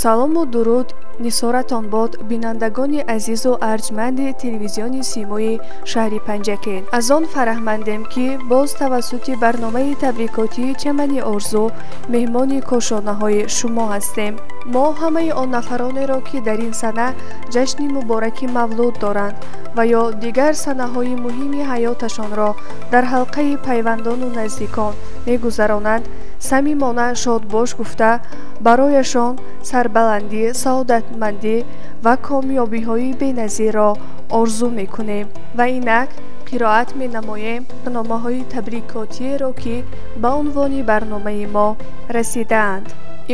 Салому дуруд нисоратон бод, бинандагони азизу арҷманди телевизиони Симои шаҳри Панҷакент. Аз он фараҳмандем, ки боз тавассути барномаи табрикотии Чамани орзу меҳмони кошонаҳои шумо ҳастем. Мо ҳамаи он нафаронеро, ки дар ин сана ҷашни мубораки мавлуд доранд ва ё дигар санаҳои муҳими ҳаёташонро дар ҳалқаи пайвандону наздикон мегузаронанд, самимона шодбош гуфта, барояшон сарбаландӣ, саодатмандӣ ва комёбиҳои беназирро орзу мекунем. Ва инак қироат менамоем барномаҳои табрикотиеро, ки ба унвони барномаи мо расидаанд.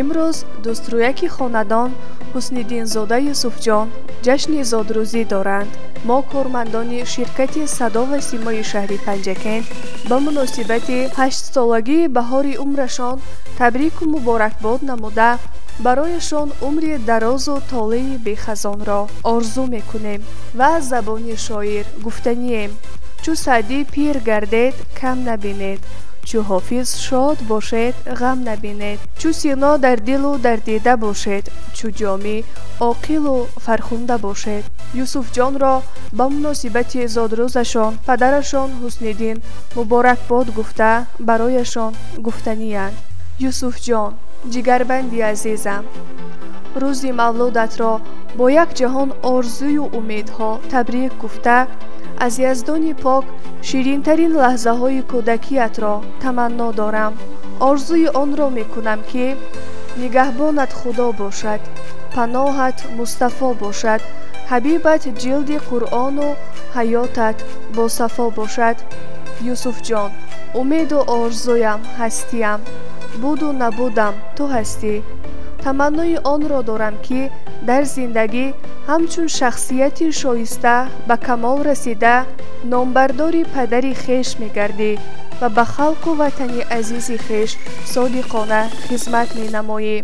Имрӯз дӯстрӯяки хонадон Ҳусниддинзода Юсуфҷон ҷашни зодрӯзӣ доранд. Мо, кормандони ширкати Садо ва Симои шаҳри Панҷакент, ба муносибати 8-солагии баҳори умрашон табрику муборакбод намуда, барояшон умри дарозу толеи бехазонро орзу мекунем ва аз забони шоир гуфтанием: чӯ Саъдӣ пир гардед, кам набинед, чӯ Ҳофиз шод бошед, ғам набинед, чӯ Сино дар дилу дар дида бошед, чӯ Ҷомӣ оқилу фархунда бошед. Юсуфҷонро ба муносибати зодрӯзашон падарашон Ҳусниддин муборакбод гуфта, барояшон гуфтаниянд: Юсуфҷон, ҷигарбанди азизам, рӯзи мавлудатро бо як ҷаҳон орзую умедҳо табрик гуфта, аз Яздони пок ширинтарин лаҳзаҳои кӯдакиятро таманно дорам. Орзуи онро мекунам, ки нигаҳбонат Худо бошад, паноҳат Мустафо бошад, ҳабибат ҷилди Қуръону ҳаётат босафо бошад. Юсуфҷон, умеду орзуям, ҳастиям, буду набудам ту ҳастӣ. Таманнои онро дорам, ки дар зиндагӣ ҳамчун шахсияти шоиста ба камол расида, номбардори падари хеш мегардӣ ва ба халқу ватани азизи хеш содиқона хизмат менамоӣ.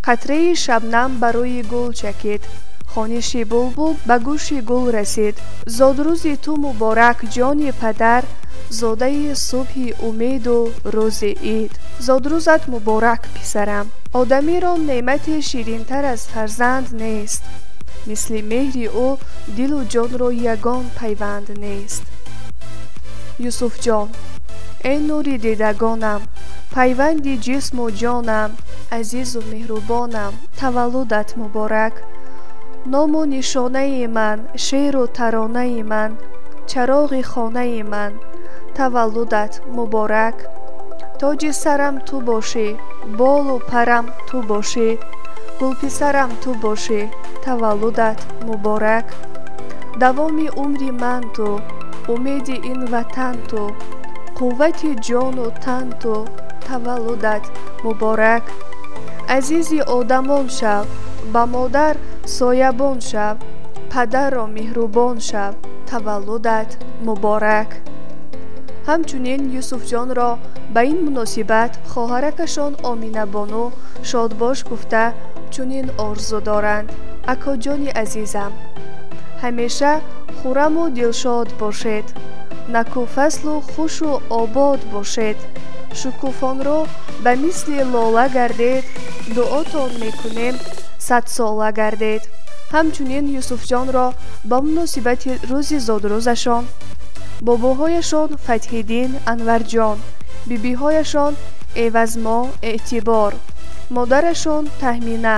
Қатраи шабнам ба рӯи гул чакид, хониши булбул ба гӯши гул расид. Зодрӯзи ту муборак, ҷони падар, зодаи субҳи умеду рӯзи ид. Зодрӯзат муборак, писарам. Одамиро неъмати ширинтар аз фарзанд нест, мисли меҳри ӯ дилу ҷонро ягон пайванд нест. Юсуфҷон, эй нури дидагонам, пайванди ҷисму ҷонам, азизу меҳрубонам, таваллудат муборак. Ному нишонаи ман, шеъру таронаи ман, чароғи хонаи ман, таваллудат муборак. Тоҷи сарам ту бошӣ, болу парам ту бошӣ, гулписарам ту бошӣ, таваллудат муборак. Давоми умри ман ту, умеди ин ватан ту, қуввати ҷону тан ту, таваллудат муборак. Азизи одамон шав, ба модар соябон шав, падарро меҳрубон шав, таваллудат муборак. Ҳамчунин Юсуфҷонро ба ин муносибат хоҳаракашон Оминабону шодбош гуфта, чунин орзу доранд: акоҷони азизам, ҳамеша хураму дилшод бошед, накӯфаслу хушу обод бошед, шукуфонро ба мисли лола гардед, дуотон мекунем садсола гардед. Ҳамчунин Юсуфҷонро ба муносибати рӯзи зодрӯзашон бобоҳояшон Фатҳиддин, Анварҷон, бибиҳояшон Эвазмо, Эътибор, модарашон Таҳмина,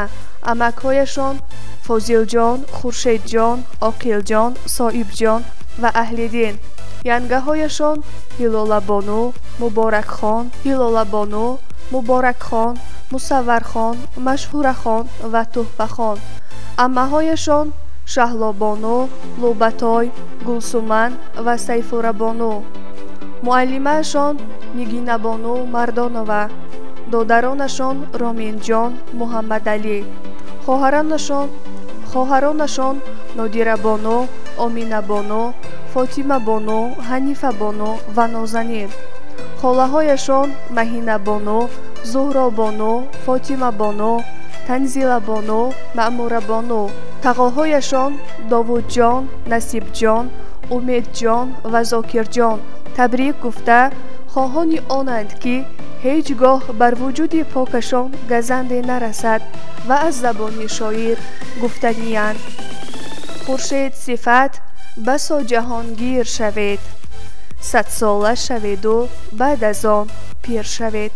амакҳояшон Фозилҷон, Хуршедҷон, Оқилҷон, Соибҷон ва Аҳлиддин, янгаҳояшон Ҳилолабону, Муборакхон, Ҳилолабону, Муборакхон, Мусаввархон, Машҳурахон ва Тӯҳфахон, аммаҳояшон Шаҳлобону, Лӯбатой, Гулсуман ва Сайфурабону, муаллимаашон Нигинабону Мардонова, додаронашон Роминҷон, Муҳаммадалӣ, хоҳаронашон Нодирабону, Оминабону, Фотимабону, Ҳанифабону ва Нозанин, холаҳояшон Маҳинабону, Зуҳробону, Фотимабону, Танзилабону, Маъмурабону, тағоҳояшон Довудҷон, Насибҷон, Умедҷон ва Зокирҷон табрик гуфта, хоҳони онанд, ки Ҳеҷ гоҳ бар вуҷуди покашон газанде нарасад ва аз забони шоир гуфтаниянд: хуршед сифат басо ҷаҳонгир шавед, садсола шаведу баъд аз он пир шавед.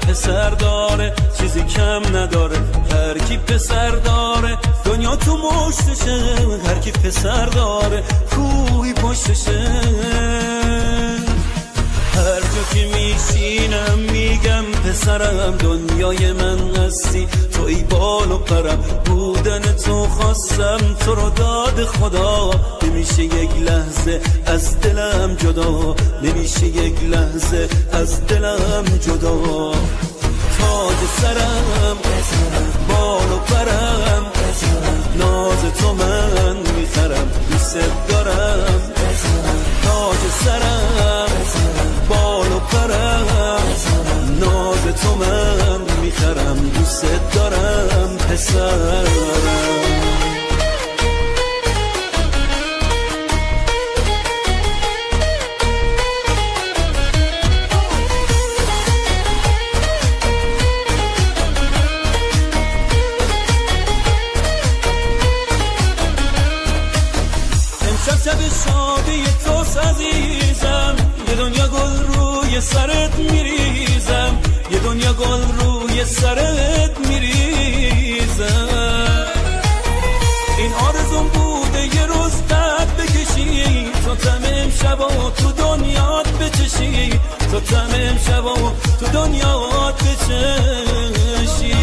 پسر داره چیزی کم نداره، هر کی پسر داره دنیا تو مشتشه، هر کی پسر داره کوهی پشتشه. هر جا که میشینم میگم پسرم، دنیای من هستی تو ای بال و پرم، بودن تو خواستم تو رو داد خدا، نمیشه یک لحظه از دلم جدا، نمیشه یک لحظه از دلم جدا. تاج سرم بال و پرم، ناز تو من میخرم، دوست دارم. تاج سرم بال و پرم، ناز تو من میخرم، دوست دارم پسرم. شادی توست عزیزم، یه دنیا گل روی سرت میریزم، یه دنیا گل روی سرت میریزم. این آرزوم بوده یه روز قد بکشی، تو تم امشبا تو دنیات بچشی، تو تم امشبا تو دنیات بچشی.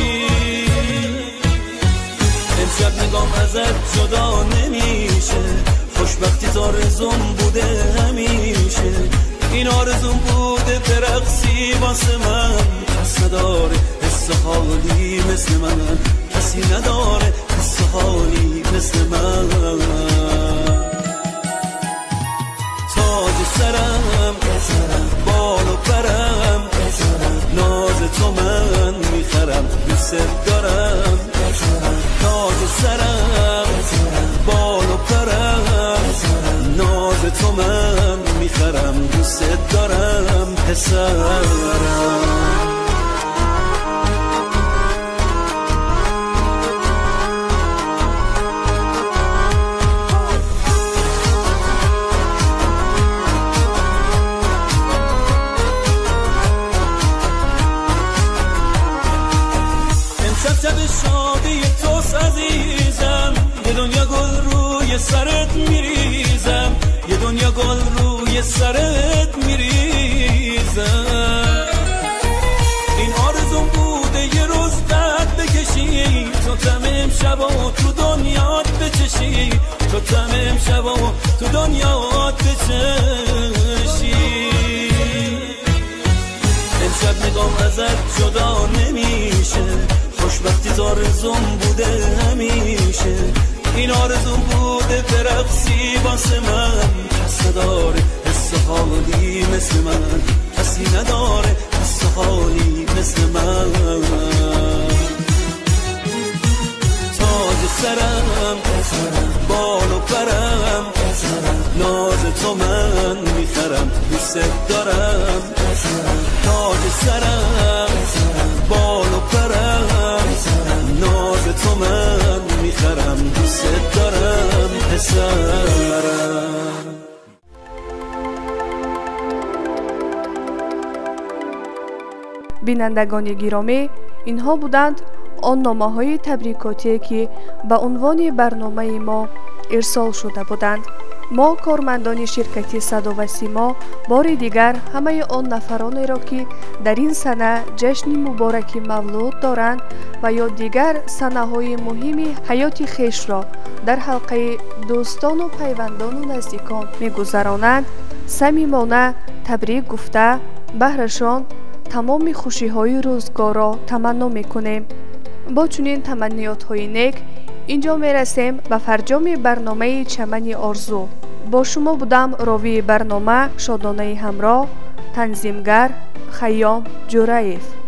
امشب نگام ازت جدا نمیشه، خوشبختی آرزوم بوده همیشه، این آرزوم بوده برقصی واسه من. کس نداره حس حالی مثل من، کسی نداره حس حالی مثل من. تاج سرم بال و پرم، ناز تو من میخرم، دوست دارم. تاج سرم بال و پرم، ناز تو من میخرم، دوست دارم پسرم. شادی توست عزیزم، یه دنیا گل روی سرت میریزم، یه دنیا گل روی سرت میریزم. این آرزوم بوده یه روز قد بکشی، تو تم امشبا تو دنیات بچشی، تو تم امشبا تو دنیات بچشی. امشب نگام ازت جدا نمیشه، خوشبختی آرزوم بوده همیشه، این آرزوم بوده برقصی واسه من. کس نداره حس حالی مثل من، کسی نداره حس حالی مثل من. تاج سرم بال و پرم، ناز تو من میخرم، دوست دارم. تاج سرم بال و پرم، ناز تو من میخرم، دوست دارم پسرم. Бинандагони гиромӣ, инҳо буданд он номаҳои табрикотие, ки ба унвони барномаи мо ирсол шуда буданд. Мо, кормандони ширкати Садо ва Симо, бори дигар ҳамаи он нафаронеро, ки дар ин сана ҷашни мубораки мавлуд доранд ва ё дигар санаҳои муҳими ҳаёти хешро дар ҳалқаи дӯстону пайвандону наздикон мегузаронанд, самимона табрик гуфта, баҳрашон тамоми хушиҳои рӯзгорро таманно мекунем. Бо чунин таманниётҳои нек инҷо мерасем ба фарҷоми барномаи Чамани орзу. Бо шумо будам ровии барнома Шодонаи ҳамроҳ, танзимгар Хайём Ҷӯраев.